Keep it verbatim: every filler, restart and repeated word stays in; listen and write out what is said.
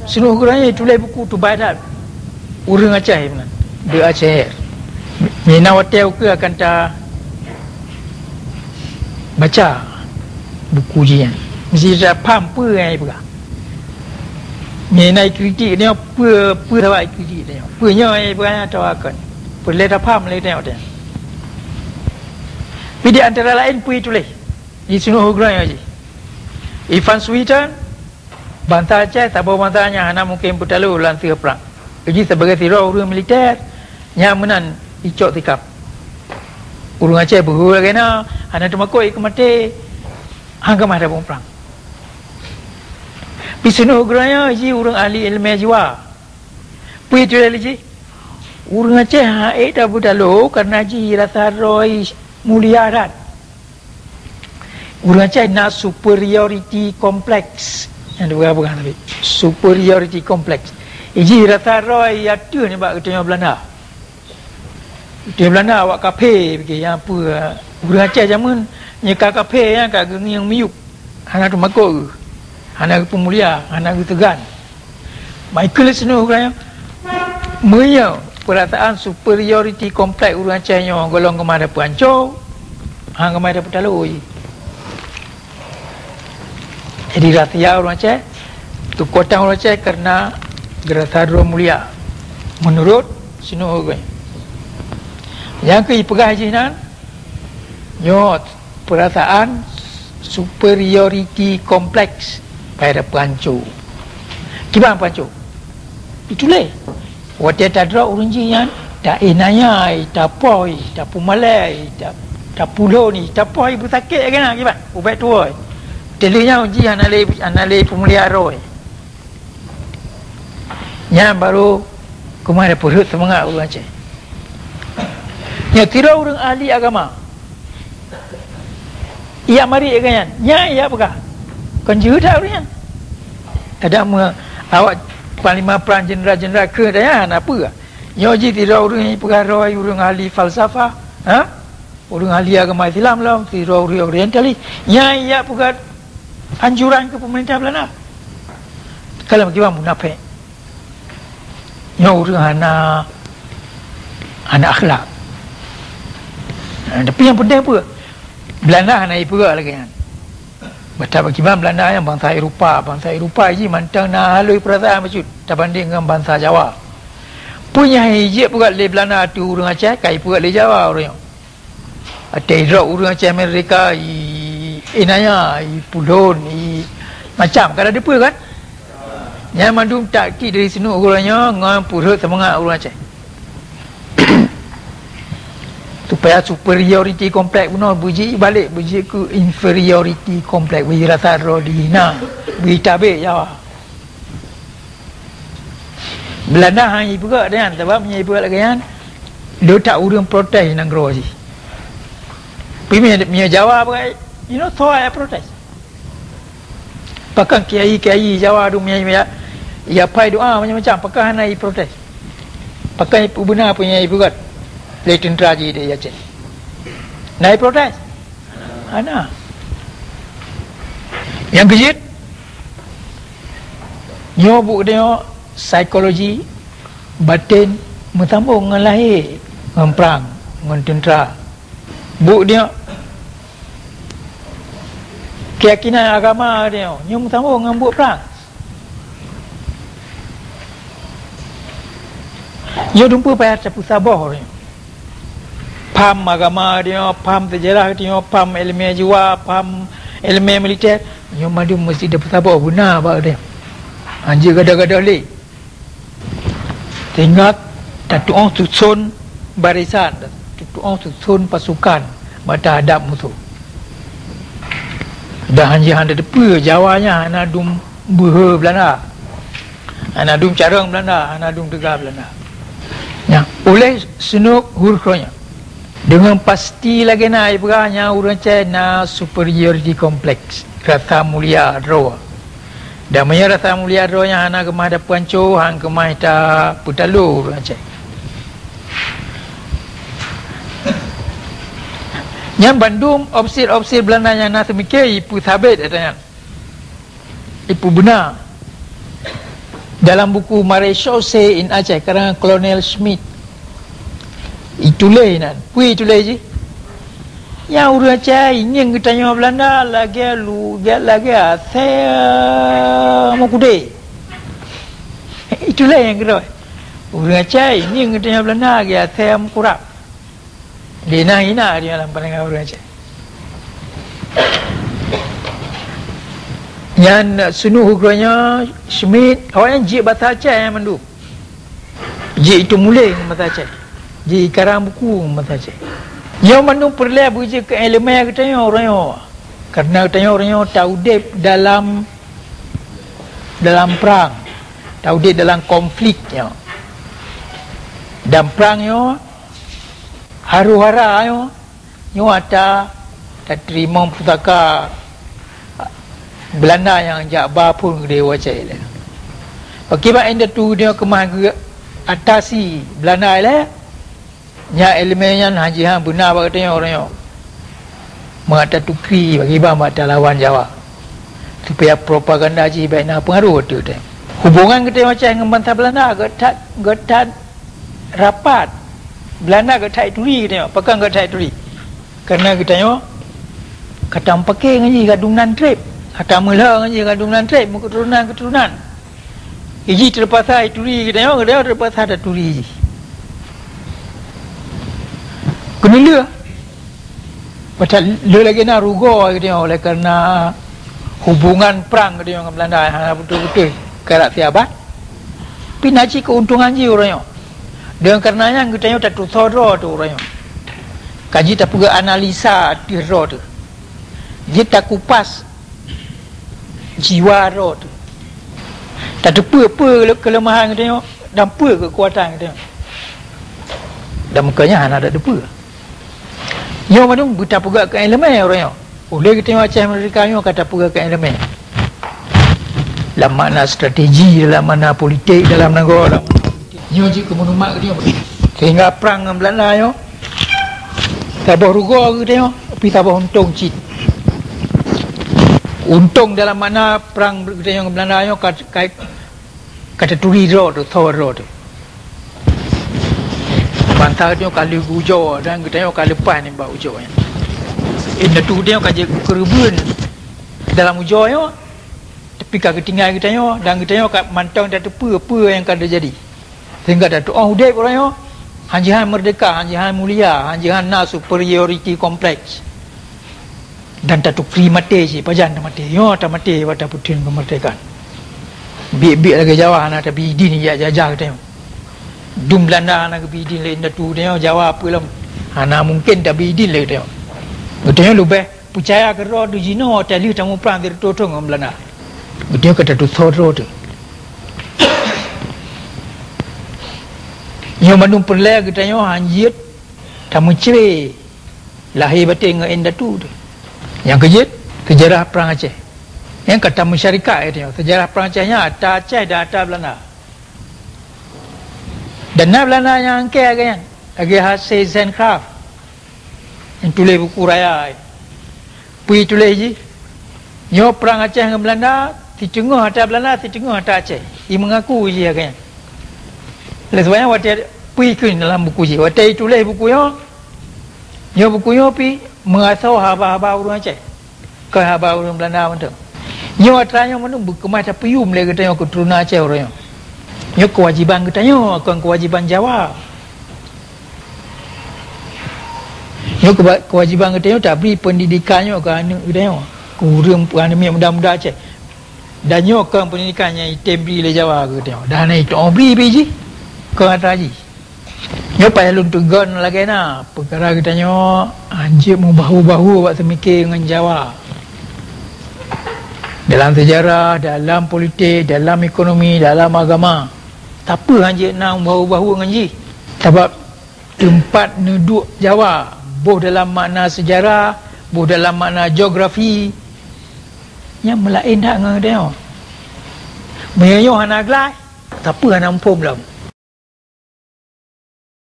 Sinoe uroe nyoe tuléh buku tubai that ureuëng Aceh meunan, De Aceh. Mina watée ukeue akan ta baca buku jih nyan. Mesti ta paham peue nyang ipeugah. Mina ikritik nyoe peue, peue sabab ikritik nyoe. Peue nyoe ipeugah nyan atawa kon. Peureulée ta paham lé nyoe teuh. Pi di antara laén peue tuléh di sinoe uroe nyoe jih. Ivan Suiton, bansa Aceh, saboh bansa nyang hana mungken peutalo lam sigoe prang. Jih sibagai sidroe ureuëng militer, nyang meunan icok sikap. Ureuëng Aceh beuhu lagée na, hana teumakot ikeu maté, hana keumah tabong prang. Pi sinoe uroe nyoe jih ureuëng ahli iéleumé jiwa. Peue tuléh lé jih? Ureuëng Aceh han ék tapeutalo kareuna jih rasa droe mulia that. Ureuëng Aceh na superiority complex. Nyang dipeugah-peugah tadi. Superiority complex. Jih rasa droe ateueh nibak geutanyoe Belanda. Geutanyoe Belanda awak kaphé pike nyang peue ureuëng Aceh jameun nyoe ka kaphé nyang ka geungieng miyueb. Hana teumakot geuh. Hana geupeumulia, hana geuteugan. Michael sinoe uroe nyoe, meunyoe peurasaan superiority complex ureuëng Aceh nyoe gohlom keumah tapeuhanco, han keumah tapeutalo jih. Jadi rahsia ureuëng Aceh, keukuatan ureuëng Aceh kareuna geurasa droe mulia. Meunurot sinoe uroe nyoe. Nyang keu ipeugah jih nan, nyoe peurasaan superiority complex pada peuhanco. Kiban peuhanco? Ituléh. Watée tadrob ureuëng jih nyan, ta inaya, tapoh, tapeumalée, ta, tapulon, tapoh beusakét lagée na kiban ubak tuwoe. Teulheueh nyan jih hana lé, hana lé peumulia droe. Nyan barô keumah tapeurhot seumangat ureuëng Aceh. Nyoe sidroe ureuëng ahli agama. Ijak marit lagée nyan, nyan ijak peugah. Kon jeuet that ureuëng nyan. Kadang meu awak panglima prang jeuneural-jeuneural keu daya na peue. Nyoe jih sidroe ureuëng ipeugah droe ureuëng ahli falsafah, ha? Ureuëng ahli agama Islam lom, sidroe ureuëng orientalis. Nyan ijak peugah anjuran keu peumeurintah Belanda. Kalau bagaimana munafék? Nyoe ureuëng hana, hana akhlak. Tapi nyang penting peue? Belanda hana ipeugah lagée nyan. Bata bak kiban Belanda nyang bansa Eropa, bansa Eropa jih mantong na halui peurasaan bacut tabanding ngon bansa Jawa. Peue nyang jijak peugah lé Belanda ateueh ureuëng Aceh, ka ipeugah lé Jawa ureuëng nyoe. Watée idrob ureuëng Aceh Amerika, i, inaya, ipulon, i, macam ka na dipeue kan? Nyan mandum taktik dari sinoe uroe nyoe ngon peurhot seumangat ureuëng Aceh. Supaya superiority complex bunoe beujeuet balek, beujeuet keu inferiority complex, beujeuet rasa droe dihina, beujeuet tabek Jawa. Belanda han ipeugah lagée nyan, sabab meunyoe ipeugah lagée nyan, le that ureuëng protes nanggroe jih. Tapi meunyoe, meunyoe Jawa peugah, you know, soe nyang protes? Pakon kiai-kiai Jawa tu meunyoe ya, ya pai doa macam-macam, pakon hana iprotes? Pakon ipeubena peue nyang ipeugah lé teuntra jih di Aceh? Na iprotes? Hana. Nyang keujeuet, nyoe buet nyoe psikologi baten meusambong ngon lahé, ngon prang, ngon teuntra. Buet nyoe, keuyakinan agama nyoe, nyoe meusambong ngon buet prang. Nyoe dumpeue payah tapeusaboh nyoe. Paham agama nyoe, paham seujarah nyoe, paham iéleumé jiwa, paham iéleumé militer, nyoe mandum meusti tapeusaboh beuna bak nyoe. Hanjeuet gadôh-gadôh lé. Sehingga tatu'oh suson barisan, tatu'oh suson pasukan bak teuhadap musoh. Dan hanjeuet hana teupeue Jawa nyan hana dum beuhe Belanda, hana dum carông Belanda, hana dum teuga Belanda. Nyan, uléh Snoek Hurgronje. Deungon pasti lagée na ipeugah nyan ureuëng Aceh na superiority complex, rasa mulia droe. Dan meunyoe rasa mulia droe nyan hana keumah tapeuhanco, han keumah tapeutalo ureuëng Aceh. Nyan bandum ofisir-ofisir Belanda nyang na seumiké ipeusabe ata nyan. Ipeubeuna. Dalam buku Maréchaussée in Aceh, karangan Kolonel Schmidt, ituléh nan. Peue ituléh jih? Nyang ureuëng Aceh ingieng geutanyoe Belanda lagée lu-, lagée asée meukeudeh. Ituléh nyang keudua. Ureuëng Aceh ingieng geutanyoe Belanda lagée asée meukurab. Di na hina dia lam pandangan ureuëng Aceh. Nyan seunuh uroe nyoe Schmidt, awaknyan jeuet basa Aceh nyan mandum. Jeuet itu muléh ngon basa Aceh. Jeuet ikarang buku ngon basa Aceh. Nyoe mandum peureulée beujeuet keu iéleumé geutanyoe uroe nyoe. Kareuna geutanyoe uroe nyoe taudeb dalam, dalam prang, taudeb dalam konflik nyoe. Dan prang nyoe Haru hara nyoe, nyoe ata tateurimong pusaka Belanda nyang jak ba phon keudeh u Aceh lé. Pakriban indatu nyoe keumah geuatasi Belanda lé, nyan iéleumé nyan hana jihnyan beuna bak geutanyoe uroe nyoe. Meuata tukri pakriban bak talawan Jawa, supaya propaganda jih bék na peungaroh ateueh geutanyoe. Hubongan geutanyoe Aceh ngon bansa Belanda geuh that, geuh that rapat. Belanda geuh that turi geutanyoe. Pakon geuh that turi? Kareuna geutanyoe ka tameupaké ngon jih gadung nan treb, ka tameulhö ngon jih gadung nan treb, meuketurunan-keturunan. Jih teupaksa turi geutanyoe, geutanyoe teupaksa taturi jih. Keuneulheueh. Pasal lheueh lagée na rugoe geutanyoe oleh kareuna hubongan prang geutanyoe ngon Belanda hana beutôi-beutôi karab siabad. Pih na cit keuuntongan jih uroe nyoe. Deungon kareuna nyan geutanyoe tatusoe droe teuh uroe nyoe. Ka jeuet tapeugah analisa ateueh droe teuh. Jeuet takupas jiwa droe teuh. Tateupeue peue keuleumahan geutanyoe dan peue keukuatan geutanyoe. Dan meukeunyan hana tateupeue. Nyoe mandum beutapeugah keu iéleumé uroe nyoe. Ulée geutanyoe Aceh Merdeka nyoe ka tapeugah keu iéleumé. Lam makna strategi, dalam makna politik, dalam nanggroe, dalam makna politik. Nyoe jeuet keu maklumat geutanyoe. Sehingga prang ngon Belanda nyoe saboh rugoe geutanyoe, tapi saboh untông cit. Untông dalam makna prang geutanyoe ngon Belanda nyoe ka, ka Ka taturi droe teuh, soe droe teuh. Bansa geutanyoe ka lheueh geuujoe dan geutanyoe ka leupah nibak ujoe nyan. Indatu geutanyoe ka jeuet keureubeuen dalam ujoe nyoe, tapi ka geutinggai geutanyoe dan geutanyoe ka mantong tateupeue peue nyang ka teujadi. Sehingga tatuoh udeb uroe nyoe, han jihnyan meurdeka, han jihnyan mulia, han jihnyan na superiority complex. Dan tatukri maté cit, pajan tamaté. Nyoe tamaté bak tapeutheun keumeurdekaan. Biek-biek lagée Jawa hana tabi idin jak jajah geutanyoe. Dum Belanda hana geubi idin lé indatu geutanyoe, Jawa peue lom hana mungken tabi idin lé geutanyoe. Geutanyoe leubeh peucaya keu droe teuh jinoe watée lheueh tamuprang sireutôh thon ngon Belanda. Geutanyoe ka tatusoe droe teuh. Nyoe mandum peureulée geutanyoe han jeuet tameucre lahé batée ngon indatu teuh. Nyang keujeuet, seujarah Prang Aceh. Nyang ka tameusyarikat geutanyoe, seujarah Prang Aceh nyan ata Aceh dan ata Belanda. Dan na Belanda nyang angkée lagée nyan, lagée H C Zentgraaff nyang tuléh buku raya. Peue tuléh jih? Nyoe prang Aceh ngon Belanda, siteungoh ata Belanda, siteungoh ata Aceh. I meungaku jih lagée nyan. Lé sabab nyan watée peue kheun dalam buku jih, watée ituléh buku nyoe, nyoe buku nyoe pih meuasoe haba-haba ureuëng Aceh, kon haba ureuëng Belanda mantong. Nyoe atra nyoe meuneu beukeumah tapeuyuem lé geutanyoe keuturonan Aceh uroe nyoe. Nyoe keuwajéban geutanyoe, kon keuwajéban Jawa. Nyoe keuba-, keuwajéban geutanyoe tabri peundidikan nyoe keu aneuëk geutanyoe, keu ureuëng, keu aneuëk miet muda-muda Aceh. Dan nyoe kon peundidikan nyang item bri lé Jawa keu geutanyoe. Dan hana ituoh bri pih jih, kon atra jih. Nyoe payah lôn teugon lagée na, peukara geutanyoe hanjeuet meubahu-bahu bak seumiké ngon Jawa. Dalam seujarah, dalam politik, dalam ekonomi, dalam agama. Sapeue hanjeuet na meubahu-bahu ngon jih? Sabab teumpat neuduek Jawa, boh dalam makna seujarah, boh dalam makna geografi, nyan meulaén that ngon geutanyoe. Meunyoe nyoe hana gleh, sapeue hana muphom lom.